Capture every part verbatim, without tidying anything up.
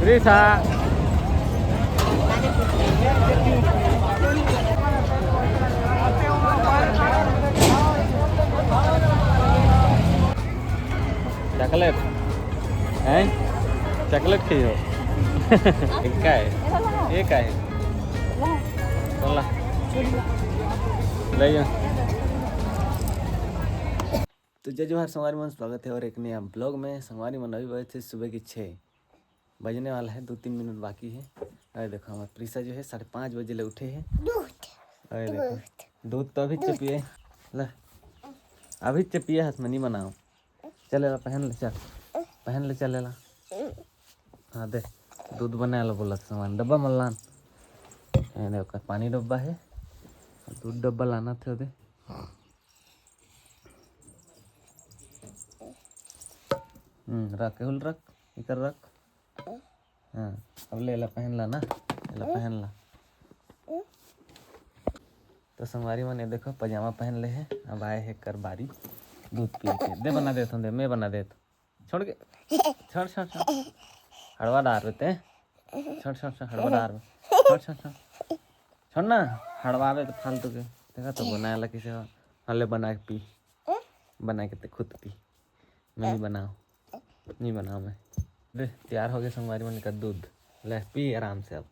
प्रिसा। Chocolate है, chocolate खाइयो। एक का है, एक का है। बोला। ले जा। तो जय जोहार संगवारी मन, स्वागत है और एक नया ब्लॉग में। संगवारी मन, अभी बजे थे सुबह की छः, बजने वाला है, दो तीन मिनट बाकी है। अरे देखो, हमारे प्रिसा जो है साढ़े पाँच बजे ले उठे है। दूध। अरे देखो, दूध। दूध तो अभी चे पिए। ला, अभी चे पिए, हाथ में नहीं बनाओ। चल ला, पहन ले, चल, पहन ले, चल ला। हाँ दे, दूध बनाए ला बोला था सामान, डब्बा मल्लान। ये दे, ओकर पानी डब्बा है, दूध डब्बा लाना थे दे। हम्म, रख, केहुल रख, इकर रख। हाँ, अब ले ला, पहन ला ना, ले ला, पहन ला। तो संगवारी मन, ये देखो, पजामा पहन ले है, अब आए है कर बारी दूध पी के। दे, बना देत हूँ, दे, मैं बना देत हूँ। छोड़ के, छोड़, छोड़, छोड़, हड़वा डार बेते। छोड़, छोड़, छोड़, हड़वा डार में। छोड़, छोड़, छोड़, छोड़ ना, हड़वावे तो फालतू के। देखा तो बनाए ला किसे हो। हाँ, ले बना के पी, बना के ते खुद पी। मैं नहीं बनाओ, नहीं बनाओ मैं। दे, तैयार हो गए संगवारी मन का दूध। ले पी आराम से अब।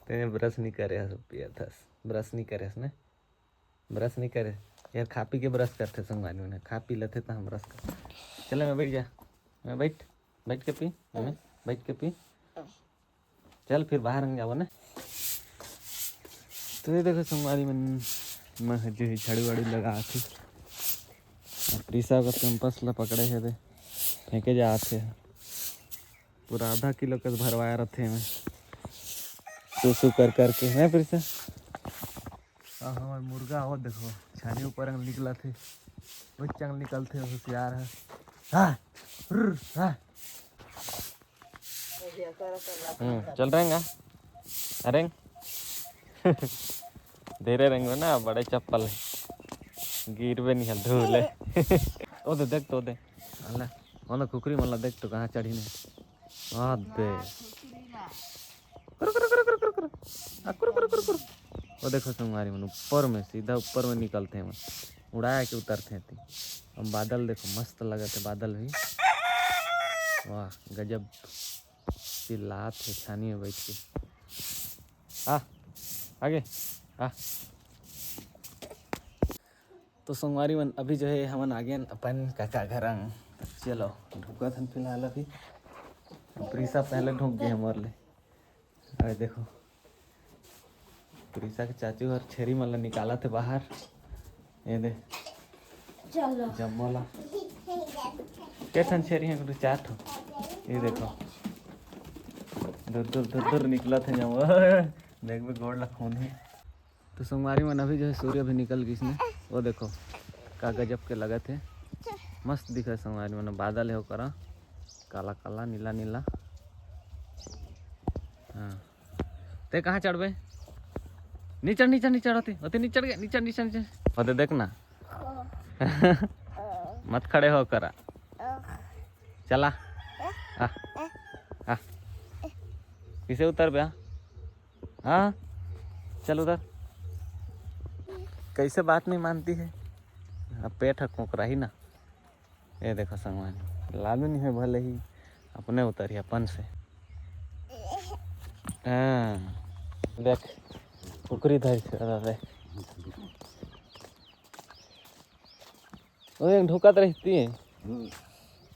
तेने ब्रश नहीं करे हस, पिया थस। ब्रश नहीं करे हस ने, ब्रश नहीं करे। यार, खा पी के ब्रश करते संगवारी मन, खा पी लेते तो हम ब्रश करते। चले, मैं बैठ जा, मैं बैठ, बैठ के पी, मैं बैठ के पी। चल, फिर बाहर हम जाबो ने। तो ये देखो संगवारी मन, मैं जो है झाड़ू वाड़ू लगा थी। प्रिसा का कैंपस ला पकड़े है दे, फेंके जात है। पूरा आधा किलो कस भरवाए रथे में। सू सू कर करके, हैं प्रिसा? आ, हमार मुर्गा, वो देखो, छानी ऊपर निकला थे, वो चंग निकलते, होशियार है। हाँ, रुर, हाँ। हम्म, चल रेंगा। अरे, धीरे रेंगो ना, बड़े चप्पल है, गिरबे नहीं है, धूल है। ओ दे, देख तो दे। अल्लाह, ओना कुकरी मन ला देख तो कहाँ चढ़ी ने। आ दे। कुरु, कुरु, कुरु, कुरु, कुरु, कुरु। आ, कुरु, कुरु, कुरु, कुरु। वो देखो संगवारी मन, ऊपर में, सीधा ऊपर में निकलते हैं मन। उड़ाया के उतरते हैं ती। अब बादल देखो, मस्त लगत है बादल भी। वाह, गजब। चिल्लात है छानी में बैठ के। आ, आगे, आ। तो संगवारी मन, अभी जो है हमन आ गेन अपन काका घर अंग। चलो, ढुकत हन फिलहाल अभी। प्रीसा पहले ढुक गए हमर ले। अरे देखो, प्रीसा के चाचू हर छेरी मन ला निकालत हे बाहर। ये दे, चलो। जम्मो ला। के ठन छेरी हे? गुरु, चार ठो। ये देखो, दूर दूर दूर दूर निकलत हे जम्मो। देख भी गोड़ ला खून हे। तो संगवारी मन, अभी जो है सूर्य भी निकल गिस ने, वो देखो का गजब के लगत हे, मस्त दिखत हे संगवारी मन। बादल हे ओकरा, काला काला, नीला नीला। हाँ, ते कहाँ चढ़बे? नीचे, नीचे, नीचे, होती होती नीचे चढ़ गए, नीचे, नीचे, नीचे। होते देख ना। मत खड़े हो करा। चला। आ, आ। किसे उतरबे? आ? हाँ, चल उधर। कैसे बात नहीं मानती है? अब पेट ह कोकराही ना। ये देखो संगवारी, लालू नहीं है, भले ही अपने उतरी अपन से। हाँ, देख, कुकरी धर के रह दे। वो एक ढुकत रहती है। हम्म।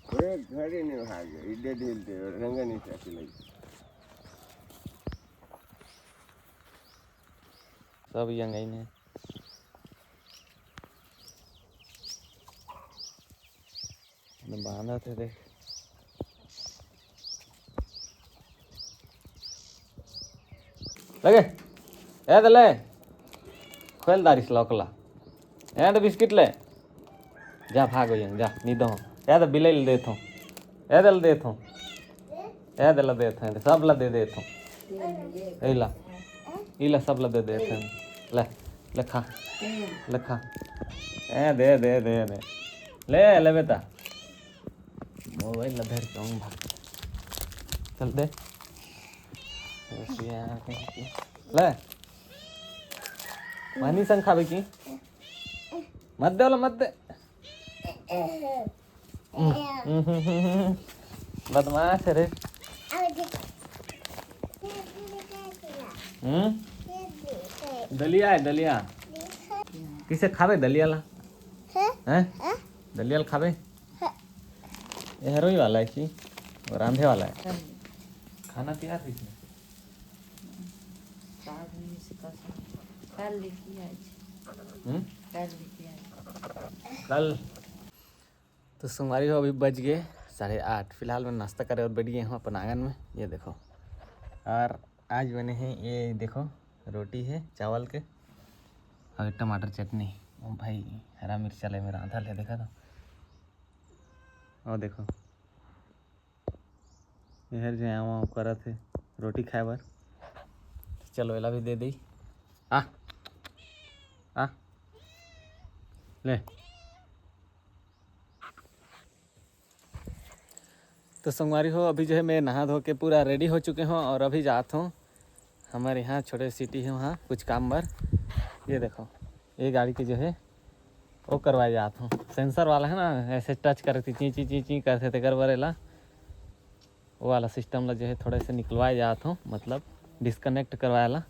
कोई घर ही नहीं भाग गया, इधर ढील दे, रंगा नहीं चाहती लगी। सब यंगई ने बांधत हे, देख। लगे, ए दे ले, खोल दारिस लौकला। ए दे बिस्किट ले। जा भागो यंग, जा, नी दो। ए दे बिलाई ले देथो। ए दे ले देथो। ए दे ले देथो, ए दे सब ला दे देथो। ए ला। ई ला सब ला दे देथो। ले, ले खा। ले खा। ए दे, दे, दे, दे। ले, ले बेटा। मोबाइल ला धर के आऊं भाग। चल दे। ले। पानी संग खाबे की? मत दे वाला, मत दे। बदमाश है रे। हम्म। दलिया है, दलिया। किसे खाबे दलिया ला? हैं? दलिया ला खाबे? ये हरोई वाला है कि वो रांधे वाला है? खाना तैयार है इसमें। कल लेके आए। हम्म? कल लेके आए। कल। तो संगवारी हो, अभी बज गए साढ़े आठ। फिलहाल मैं नाश्ता करे और बैठ गए हूँ अपन आंगन में। ये देखो, और आज बने हैं, ये देखो, रोटी है चावल के और टमाटर चटनी। ओ भाई, हरा मिर्चा ले मेरा आधा ले, देखा तो। और देखो, एहर जे आवा करत हे रोटी खाए बर। चलो, एला भी दे दे। आ, आ, ले। तो संगवारी हो, अभी जो है मैं नहा धो के पूरा रेडी हो चुके हूँ और अभी जात हूँ हमारे यहाँ छोटे सिटी है, वहाँ कुछ काम बर। ये देखो, ये गाड़ी के जो है वो करवाए जात हूँ, सेंसर वाला है ना, ऐसे टच करती ची ची ची ची करते, तेकर बर एला वो वाला सिस्टम ला जो है थोड़ा से निकलवाए जात हूँ, मतलब डिस्कनेक्ट करवाए ला।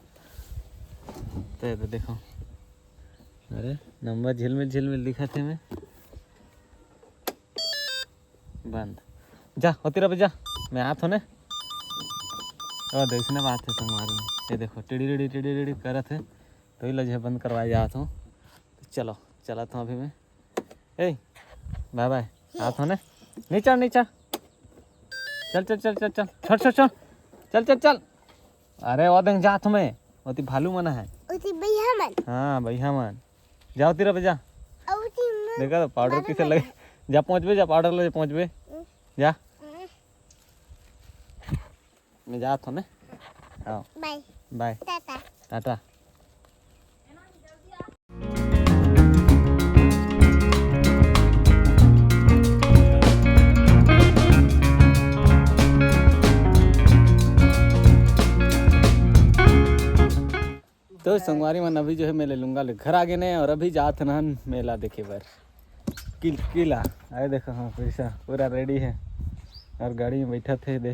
तो ये तो देखो, अरे नंबर झिलमिल झिलमिल दिखत हे मैं। बंद। जा, होती रह जा, मैं आत हो ने। और देख, इसने बात है संगवारी में, ये देखो, टिड़ी टिड़ी टिड़ी टिड़ी करत है, तो ये ला जो है बंद करवाए जात हूँ। तो चलो, चलत हूँ अभी मैं। ए, बाय बाय, आत हो ने। नहीं चढ़, नहीं चढ़। चल, चल, चल, चल, चल, छोड़, छोड़, छोड़। चल, चल, चल। अरे, वो देख जात हूँ मैं, ओती भालू मन है। ओती बइहा मन। हाँ, बइहा मन। जाओ तेरा बजा। ओती मन। देखा तो पाउडर मारे किसे मन। लगे? जा पहुँचबे, जा पाउडर ले पहुँचबे। हम्म। जा। हम्म। मैं जात हूँ ने। हाँ। बाय। बाय। टाटा। टाटा। तो संगवारी मन, अभी जो है मैं ले लूंगा ले घर आ गए ने और अभी जात हन मेला देखे बर। किल किला, अरे देखो, हाँ, पैसा पूरा रेडी है और गाड़ी में बैठा थे दे।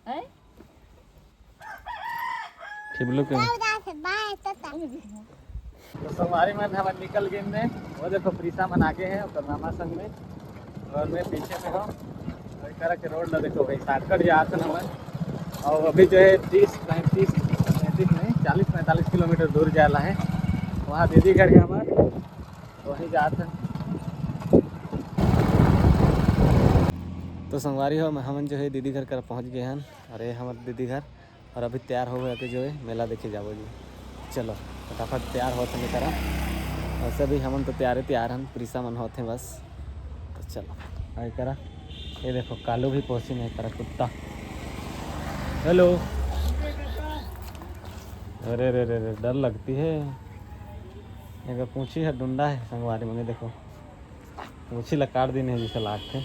हैं? ठिबलू के। बाय, टाटा। तो संगवारी मन, हमन निकल गए ने। वो देखो, प्रीसा मन आगे है ओकर मामा संग में, और मैं पीछे में हूँ। और इस तरह के रोड ला देखो भाई, शॉर्टकट जात हन हमन। और अभी जो है तीस पैंतीस, पैंतीस नहीं, चालीस पैंतालीस किलोमीटर दूर जाए ला है। वहाँ दीदी घर है हमार, वहीं जात हन। तो संगवारी हो, हमन जो है दीदी घर कर पहुँच गए हन। अरे हमर दीदी घर, और अभी तैयार हो गया के जो है मेला देखे जाबो जी। चलो फटाफट तैयार होत हन करा। वैसे भी हमन तो तैयार ही तैयार हन, प्रीसा मन होत हैं बस। तो चलो आए करा। ये देखो कालू भी पोसी नहीं करा कुत्ता। हेलो। अरे रे रे रे, डर लगती है। अगर पूछी है डुंडा है संगवारी मन, देखो। मुछी ला काट दिन है जैसे लागथे।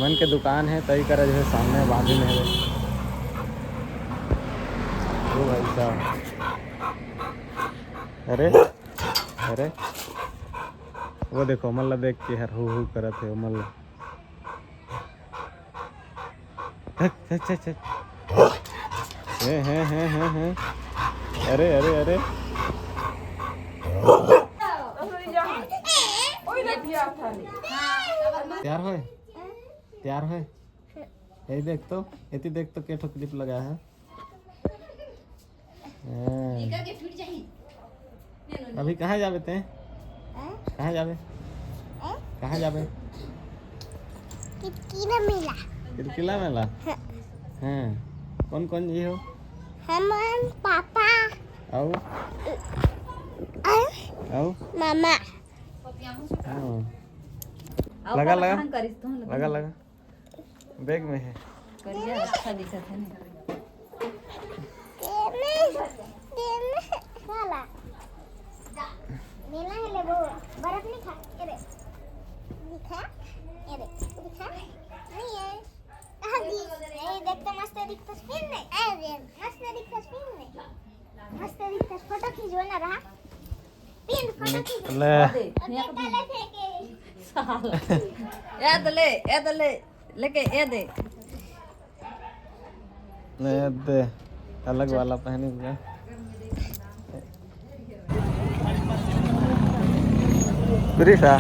मन के दुकान है, तई करा जो है सामने बांधी में है। ओ भाई साहब, अरे, अरे, वो देखो, मन ला देख के हर हु हु करत है, मन ला। हट, हट, हट, हट। हैं, हैं, हैं, हैं, हैं। अरे, अरे, अरे। तैयार होए? तैयार होए? ये देख तो, एती देख तो के ठो clip लगा है। हाँ। अभी कहाँ जाबे ते? हैं? कहाँ जाबे? हैं? कहाँ जाबे? किरकिला मेला। किरकिला मेला? हाँ। हाँ। कौन कौन जी हो? हमन, पापा। अउ? अउ? अउ? मामा। हाँ। अउ लगा, कौन लगा। कहाँ करिस तू? लगा, लगा। बैग में है। करिया अच्छा दिखत है ना। तेने, तेने, साला। मेला है लेबो, बर्फ नहीं खा, अरे। दिखा। ये देख, दिखा? नहीं है। कहाँ दिख? नहीं, देख तो मस्त दिखता फिर नहीं। अरे, मस्त दिखता फिर नहीं। मस्त दिखता, फोटो खींचो ना रहा। पिन फोटो खींचो। ले। ओके, काले फेंके। साला। ये दे ले, ये दे ले। लेके ये दे। ले दे, अलग वाला पहनी हुआ। प्रीशा।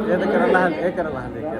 ये तो करला है, ये करला है, देख के।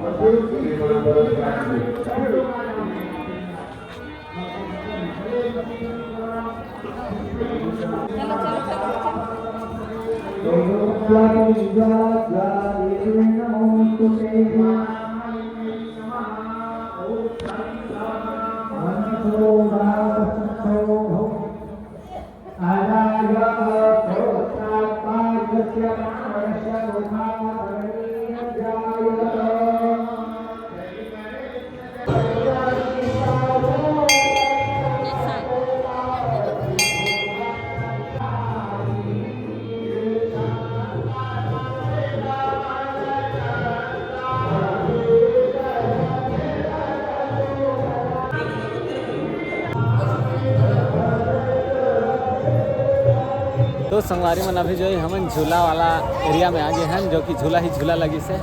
तो संगवारी मन, अभी जो है हमन झूला वाला एरिया में आ गए हैं, जो कि झूला ही झूला लगी से।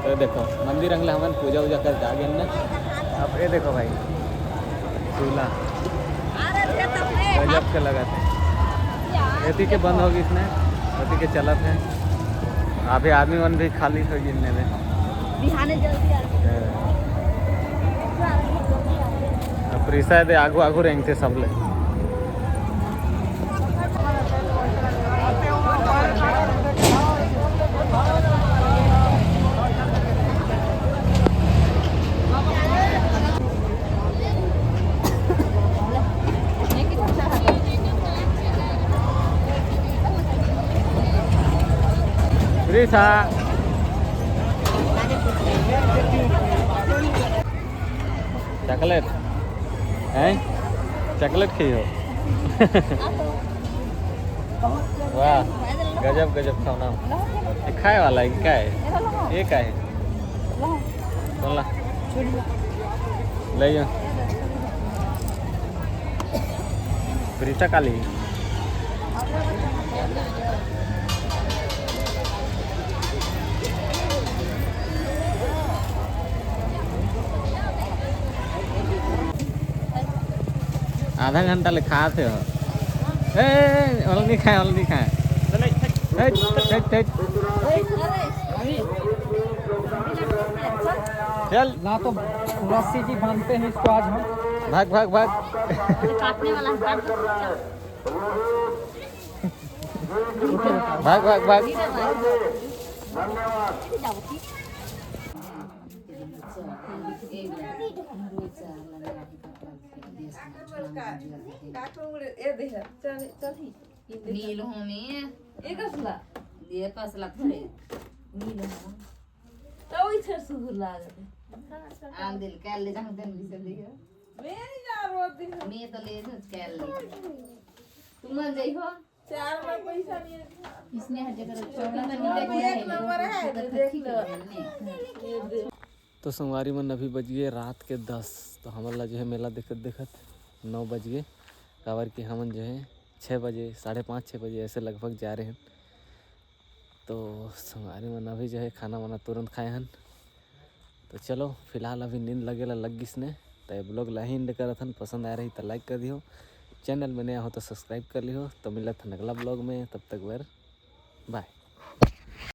तो देखो, मंदिर अंगला हमन पूजा वूजा करके आ गए ना। अब ये देखो भाई, झूला गजब के लगत है। एती के बंद हो गई इसने, एती के चलत है। अभी आदमी मन भी खाली हो गिनने में। बिहाने जल्दी आ। अब प्रीशा दे आगू आगू रेंगथे सबले। प्रीशा। चॉकलेट हैं? चॉकलेट खाई हो? वाह, गजब गजब खाना। ये खाए वाला है, क्या है? ये का है? कौन ला? ले जा। प्रीशा काली। आधा घंटा ले खात हे हो। ए, ए, ए, ओला नहीं खाए, ओला नहीं खाए। ए, ए, ए, ए। चल। ना तो रस्सी जी बांधते हैं इसको आज हम। भाग, भाग, भाग। काटने वाला है, काट दो। भाग, भाग, भाग। नील होने। ये कसला? ये कसला थोड़े। नील हो। तो वही छर सुगुर लागत है। आन दिल, कैल ले जाऊं, तन भी से दियो। मैं नहीं जा रहा हूँ, दिन। मैं तो ले दूं, कैल ले। तुम मन जाई हो? चार बार पैसा नहीं है। इसने हर जगह रखा है। एक नंबर है, देख लो। ये दे। तो संगवारी मन, अभी बज गए रात के दस। तो हमन ला जो है मेला देखत देखत नौ बज गए, काबर कि हमन जो है छः बजे, साढ़े पाँच, छः बजे ऐसे लगभग जा रहे हैं। तो संगवारी मन अभी जो है खाना वाना तुरंत खाए हन। तो चलो फिलहाल अभी नींद लगे ला लग गिस ने, तो ये ब्लॉग ला ही एंड करत हन। पसंद आए रही तो लाइक कर दियो, चैनल में नया हो तो सब्सक्राइब कर लियो। तो मिलत हन अगला ब्लॉग में, तब तक बर बाय।